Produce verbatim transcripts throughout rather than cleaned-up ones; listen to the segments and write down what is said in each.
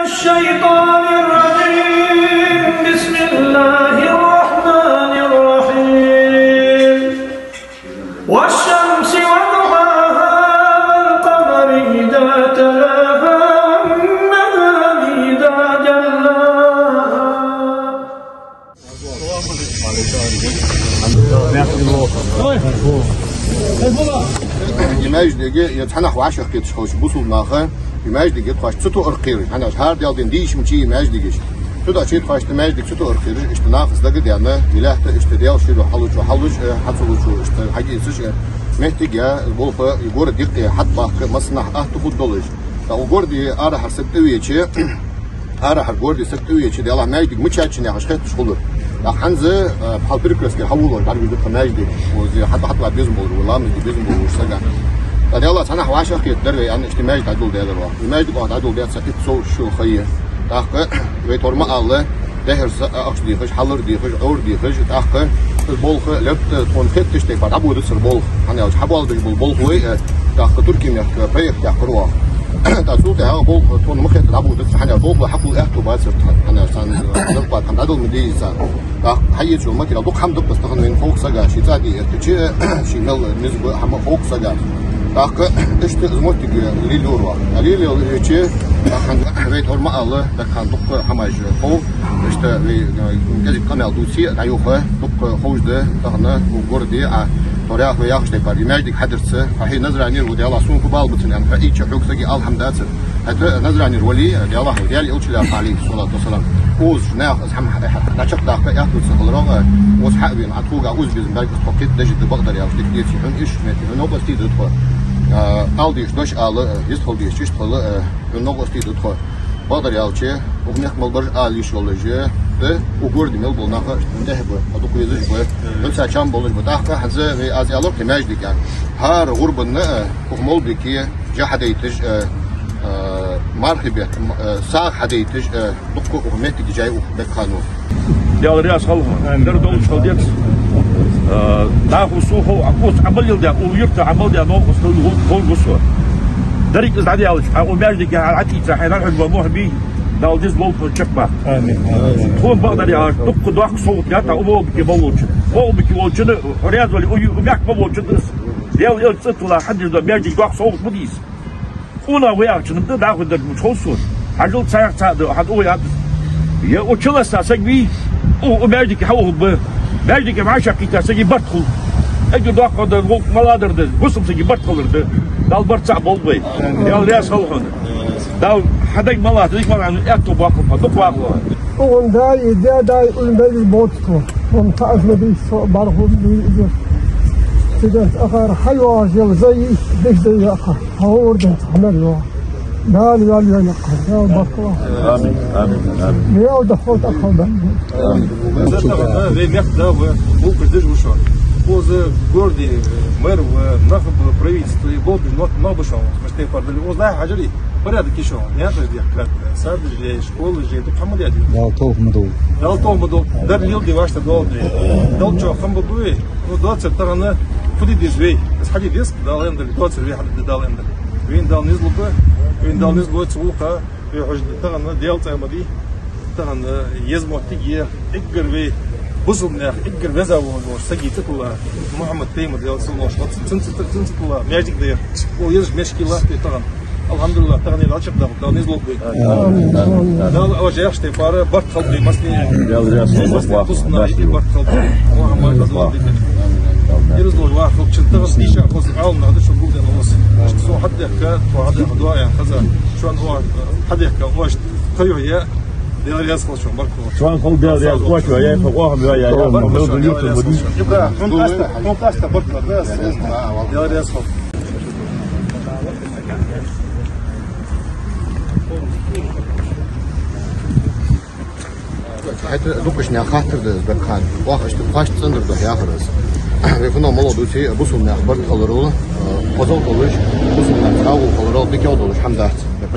الشيطان الرجيم. بسم الله الرحمن الرحيم. والشمس وضحاها والقمر إذا تلاها والنهار إذا جلاها. Из маьждиг, е цхьаннахьа вӀашагӀкхеташ хилча бусалба наха, из маьждиг я тхоашта цу тоъар кхераш. ХӀана аьлча хӀара Даьла ден дийша ма йий из маьждигаш. Цудухьа тхоашта маьждиг цу тоъар кхераш, иштта нахаца дагадена, вилаьтта иштта Даьла шира хьалучу, хьалуш, э, хьацалучу, иштта хьагиъсаш, э, моттиг я, болх, и город юкъе хьатӀабаккха массанахьа атта хургдолаш. ТӀаккха городе арахьара саг тӀавеча, арахьара городе саг тӀавеча, Даьллахь, маьждиг мичад шун яхаш хетташ хулар. ТӀаккха хӀанз, э, хьал Перекрёстке хьавоалаш, дӀавигаш да тха маьждиг. Укхаза хьатӀа-хьатӀавала безам болаш ва, ламаз де безам болаш ва сага. ТӀаккха Даьллахь, цхьаннахьа вӀашагӀкхетаргда вай, аьнна, иштта маьждиг дӀадоладаьдар оаха. Из маьждиг оаха дӀадоладаьд са итт сов шу ха я. ТӀаккха вай тхьовра ма аллара, дехьара са а ахча дехаш, хьалар дехаш, Ӏор дехаш, тӀаккха из болх лерттӀа тхона хеттача тайпара дӀабодацар болх. ХӀана аьлча хьабоалабеш бола болхлой, э, тӀаккха Туркий мехка проект яьккхар оаха. ТӀаккха цул тӀехьагӀа болх тхона ма хетта дӀабодацар, хӀана аьлча болхлой хьакхувла аьттув бацар тхона, хӀана аьлча царна, э, зарплата хьадоаладала ма дезий царна. ТӀаккха хьаеча йола материал дукха хӀама да-кх, тахан вайна ховш сага, ший цӀа де эттача, ший мел низ ба хӀама ховш сага. ТӀаккха иштта из моттиг лелайора оаха. А лелаелча, тӀаккха вай тхьовра ма аллара, дагахьа дукха хӀамаш хов. Иштта вай, э, кӀезига къамаьл дувце а дӀаюха, дукха ховш да тахан укх городе, а, тхьовра яхаш, вай яхача тайпара, из маьждиг хьадарца, хьо хье Назранера ва, Даьллахь, сона фу бала ба цунна, аьнна, хьаийцача хьога сага алхьамда цар. ХӀаьта Назранера вале а, Даьллахь, Даьла элча лаьрхӀа, Ӏалайхи ссалату вассалам, укхаза наха из хӀама хьа-, хьа-, дӀачакхдаккха аьттув ца хиларах, укхаза хьа а вена, Ӏа тхога укхаза безам баьлча, тхо кхетадеш да, бакъдар аьлча, дика деций хьона, иштта моттиг хьона новкъостий да тхо. А, ала дезаш дош ала, а, вистхила дезаш иштта хила, а, хьона новкъостий да тхо. Бакъдар аьлча, укх мехка мел бараш ала йиш йолаш да, укх городе мел бола нах а иштта хьона тӀехьа ба, хьо дукха везаш ба, хьона цхьа чам болаш ба. ТӀаккха хӀанз вай, аз аьлар-кх маьждиг аьнна. ХӀара гӀурбанна а, укх молдике жа хьадайташ а, а, мархий бетта, м-, а, сагӀа хьадайташ а, дукха укх моттиге жай ух бекхано. Даьла раьза хилва хьона. Амин. Дар долча хала дец. А, нахо сона хов, а, укхаза Ӏамал леладаь, укх юрта Ӏамал даь новкъост хул, хул, хул гусо. Деррига из дӀадаьлча, а, укх маьждиге хьа Ӏатийца, хьайна хьожа ва мухь бий, Дала деза болх хьона чакхбаккха. Амин. Тхона бакъдар аьлча, дукха доккха совгӀат даьд хьа укх молдике мел волчунна. Молдике волчунна, раьза вале, укх ю-, укх мехка мел волчунна а. Даьла элча цӀи тилла хьадеш да, маьждиг доккха совгӀат ма дий из. Къонах ва яхачун да, дӀахо дар муч хов сона. Хьажал, цхьа, цхьа да, хьа тӀа ой ад. Е укх чулоацаш саг вий, укх, укх маьждиге хьаухаргба. Маьждиге вӀашагӀкхийтта сага барт хул. Эггара доккхагӀа да, вокх маладар да, бусалба сага барт хилар да. Дала барт цхьа болба вай. Даьла раьза хилва хьона. Дала хьа дег малагӀа, дика малагӀа аьттув боаккхалба, дукха вахалва. Укхун даи, даь даи уллув бейза боцу. Вон таӀазма бийса со бархӀум бий иза. Цига ахара хьайоагӀаш йола зай, деш дай яха. Хьо орден цхьа мел йоагӀа. Дала йоалла йойла кхы, Дала баркалла. Амин, амин, амин. Мел даха хӀалта ахалда. Амин. Вай мехка да, вай мулкаш деш ва шо. Укхаза городе мэр ва, нах ба, правительство, и болх беш нах ба шо. Мишта тайпара дале, укхаза нах хьажаре, порядок я шо. Наькъаш дехкад, садаш я, школаш я, дукха хӀама да. Дала товфикъ ма долда. Дала товфикъ ма долда. Дар леладе вӀаштӀехьадоаладе. Дала чӀоагӀа хам ба буй. Ну, доацар тахан фу де деза вай? Аз хьаде деза, Дала аьннадале, доацар вай хьаде, Дала аьннадале. Вайна Дала низ лургба, вайна Дала низ лу цу гӀулакха, вай хьожаргда тахан, Даьла цӀи ма дий. Тахан еза моттиг я, эггара вай бусалба наьха эггара веза вола сага цӀи тилла, Мухьаммад-пайхамара, Даьла салам хилда цунна, цун цӀи тилла маьждиг да ер. О, езаш маьждиг латт вай тахан. АлхьамдулиллахӀ, тахан ер дӀачакхдаккха Дала низ лургба вай. Амин. Дала вай яхача тайпара барт хилба вай массане. Даьла раьза хилва, массане вахалва, бусалба наха барт хилба. Мухьаммад Абдулла дика. Ираз луж вахалва, чун тахан дийша хоза Ӏалам нах да, шун гулден олус. Иштта со хьадехка, тхо хьадехка дуӀа ян хаза. Шун о хьадехка, оаш кхайо я. Даьла раьза хилва шун, баркалла. Шун хилва Даьла раьза, оаш я, я, оаха я, я, баркалла, Даьла раьза хилва шун. Ибра, хьона къаьстта, хьона къаьстта баркалла, да, Даьла раьза хилва. ХӀаьта дукхача наьха хаттар да из, бакъахьа. Оаха иштта кхоачаш цӀендар духьа яхар из. Вай фуннагӀа мел дувце, бусалба наьха барт хиларал, э, хозал долаш, бусалба наьха цхьоагӀо хиларал дикагӀа долаш хӀама дац.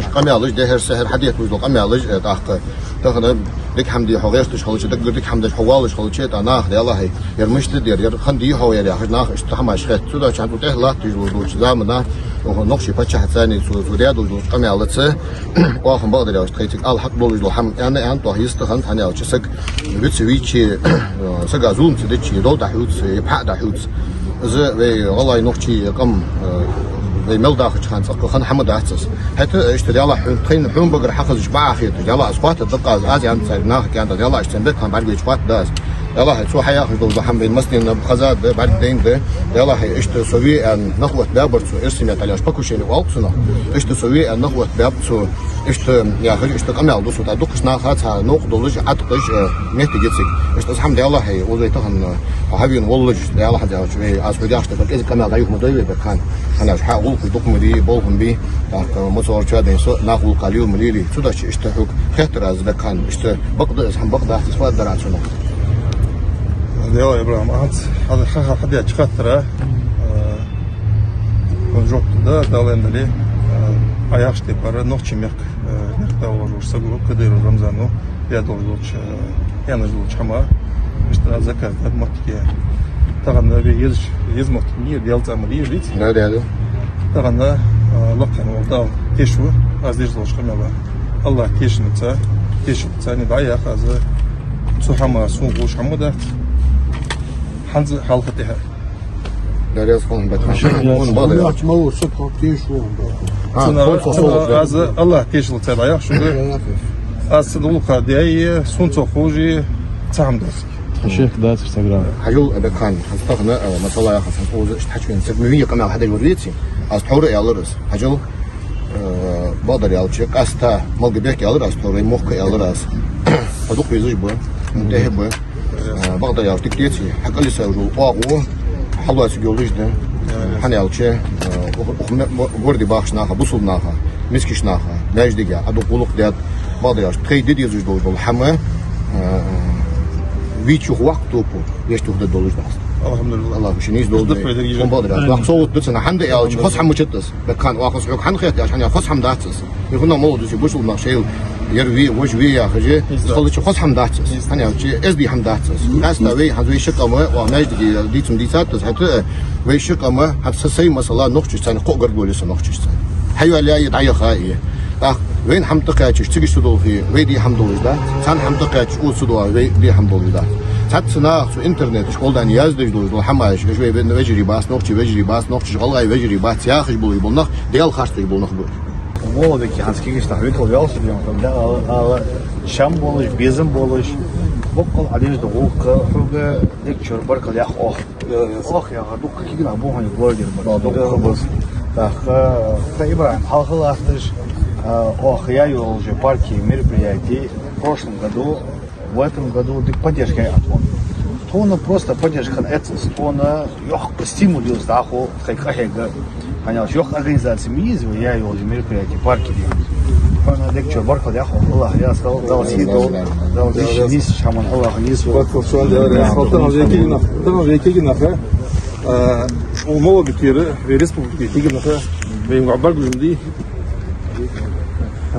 Къамаьлаш, дехьара-сехьара хьадетталуш дола къамаьлаш, э, тӀаккха тахан дика хӀама де хьо гӀерташ хилча, даггара дика хӀама деш хьо воаллаш хилча, тӀаккха наха, Даьлахьа, ер мишта дар, ер хӀана дий хьона ер яхаш, наха иштта хӀамаш хет. Цудухьа хӀанз тӀехьа латташ долча замана, оаха нохчий паччахьаца цу, цу даь долча къамаьлаца, оаха бакъдар аьлча тхоцига ала хьакъ долаш дола хӀама аьнна, аьнна, тӀаккха йист хиннад, хӀана аьлча саг вица вийча, э, сага зулам ца дича, дов дӀахьувца, е пхьа дӀахьувца. Из вай гӀалгӀай, нохчий къам, э, вай мел дахача хана цӀаккха хинна хӀама дац из. ХӀаьта иштта, Даьлахьа, хьона, тхайна, хьона багара хьахезача бакъахьа хеташ, Даьлахьа, аз хоаттаргда-кх аз, аз аьнна царга, наха аьннад, Даьлахьа, иштта царна бехк хинна бӀаргавайча хоаттаргда аз. Даьлахьа, цо хьаяхаш дола хӀама вайна массанена хеза да, бӀаргадайна да. Даьлахьа, иштта со ве аьнна нах оттабаьбар цо, эрсий меттала аьлча покушение оал-кх цунах. Иштта со ве аьнна нах оттабаьб цо. Иштта яхаш, иштта къамаьл ду со, тӀаккха дукхача наха цхьа новкъа долаш, Ӏаткъаш, э, моттиг я цига. Иштта аз хӀама, Даьлахьа, укхаза вай тахан, э, хьо хьавена воллаш, Даьлахьа, Даьлахьа, вай аз хьога яхаш да, кӀезига къамаьл дӀа-юха ма дой вай, Бекхан. ХӀана аьлча хьа гӀулакхаш дукха ма дий, болх ма бий, тӀаккха, э, ма цу гӀорча дайна со, наха гӀулакха лела ма лелий. Цудухьа иштта хьога хеттар аз, Бекхан, иштта бакъ да из хӀама, бакъ дац из, фу аргдар Ӏа цунах? Даьлахьа, ИбрахӀим, аз хьа-, хьа-, хьа деча хаттара, э, жоп да, Дала аьннадале, э, Ӏа яхача тайпара нохчий мехка, э, мехка дӀаволлаш волча саго, Кадыров Рамзано, даь долаш долча, э, аьнна долча хӀама, иштта заказ даьд моттиге. Тахан вай еза, еза моттиг ма йий, Даьла цӀа ма дий из, деций? Да, да, да. Тахан, э, лакхе вола Дала теш ва, аз деш долча къамаьла АллахӀ тешанза, тешанза ни дӀаяха аз, цу хӀаман сона ховш хӀама дац. ХӀанз а, хьалха а, тӀехьа а. Даьла раьза хилва, Бекхан. Шоана бакъдар аьлча. Ма ву, со тхо теш ва, да. А, цунах, тхо, тхо, цунах тхо, аз АллахӀ тешанза царга дӀаяхаш хургда. Аз са дулха даьй, сона цох ховш цхьа хӀама дац. Шек дац, Инстаграм. Хьажал, Бекхан, хӀанз тахан, э, масала яхаш, хӀанз укхаза иштта хьачувена саг ма вий, къамаьл хьадеш вар, веций? Аз тхьовра аьлар из. Хьажал, э, бакъдар аьлча, къаьстта Малгобека аьлар аз тхьовра, мохк аьлар аз. Хьо дукха везаш ба, тӀехьа ба. Э, бакъдар аьлча, дика деций, хьа кӀалиса уж оагӀув хьалоацаргйолаш йолаш да. ХӀана аьлча, э, укх, укх ме-, мо-, городе бахача наха, бусалба наха, мискача наха, маьждиге Ӏа дукха гӀулакх даьд, бакъдар аьлча, тхоай де дезаш дола, дола хӀама, э, вийча юха ваккха топу, вешта юха да долаш дац. АлхьамдулиллахӀ. АллахӀа ший нийса долда. Хьона бакъдар аьлча, вахка совгӀат да цунна, хӀана да аьлча, хоза хӀама мичад из. Бекхан, оаха хьога хӀана хет аьлча, хӀана, хоза хӀама дац из. Ер хӀанз моллагӀа да из, бусалба нах шоайла ер ве, вож ве яхаш, из хилча хоза хӀама дац из. ХӀана аьлча, эздий хӀама дац из. Къаьстта вай, хӀанз вай ши къам, оаха маьждиге дийца ма дийцад из, хӀаьта а вай ши къам, хӀанз са сай масала, нохчашца цхьана кхоъ гаргало я са нохчашца. Хьайоалаяьй, дӀаяхай. ТӀаккха вайна хӀама тӀакхаьчача, цига ца долхе, вай де хӀама долаш дац. Царна хӀама тӀакхаьчача, укхаза ца доагӀе, вай де хӀама долаш дац. Цхьацца наха цу интернета чу гӀолла даьнна яздеш долаш дола хӀамаш, уж вай ве-, вежарий бац, нохчий вежарий бац, нохчаш гӀалгӀай вежарий бац, яхаш бола, бола нах, Даьла харцдеш бола нах ба. Моллагӏа да-кх, хӀанз кагийча наха векал ваьлча, да, ала, ала, чам болаш, безам болаш, боккъал Ӏа деш дола гӀулакх, хьога дегчура баркал йоах оаха. Оаха яхар дукха кагий нах ба хьона, блогер ба, дукха ба. ТӀаккха, тха ИбрахӀим хьалха латташ, а, оаха яь йола парке мероприяти в прошлом году, в этом году дика поддержка яьй тхона. Тхона просто поддержка хинна эццес, тхона йоккха стимул я из дӀахо тхоай къахьега. ХӀана аьлча йоккха организаци ма йий из вай яь йола мероприяти парке де. Тхона дегчура баркал йоах, АллахӀ раьза хилва, Дала сий долда, Дала дийша нийсача хӀаман АллахӀа нийсволва. Баркал шоана, Даьла раьза хилва. Тахан вай кагий нах, тахан вай кагий нах, а, укх Малгобекера, вай республике кагий нах, вайна гӀо бӀаргагуш ма дий.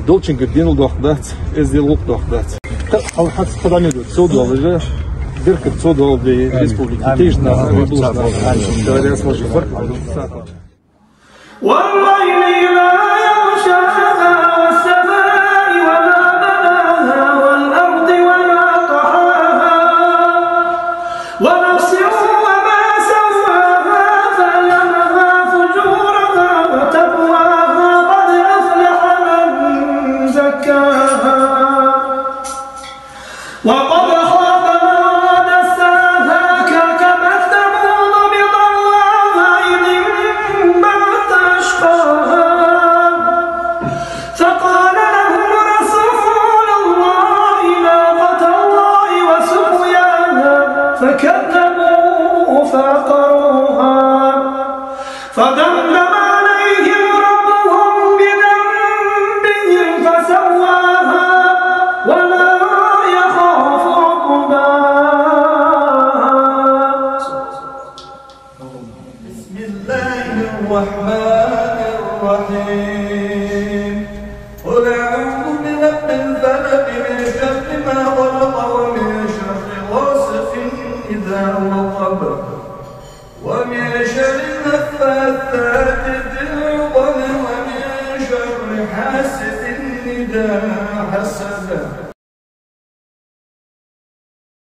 Долчунгара денал доккха дац, эздел гӀулакх доккха дац. Хьал хьац хадаме ду, цо долаш, беркат цо долда вай республике, тешна, амин. Амин. Амин. Амин. Амин. والليل إذا يغشاها والسماء وما بناها والأرض وما طحاها ونفس وما سواها فألهمها فجورها وتقواها قد أفلح من زكاها وقد خاب من دساها كذبت ثمود بطغواها إذ انبعث أشقاها Саьрда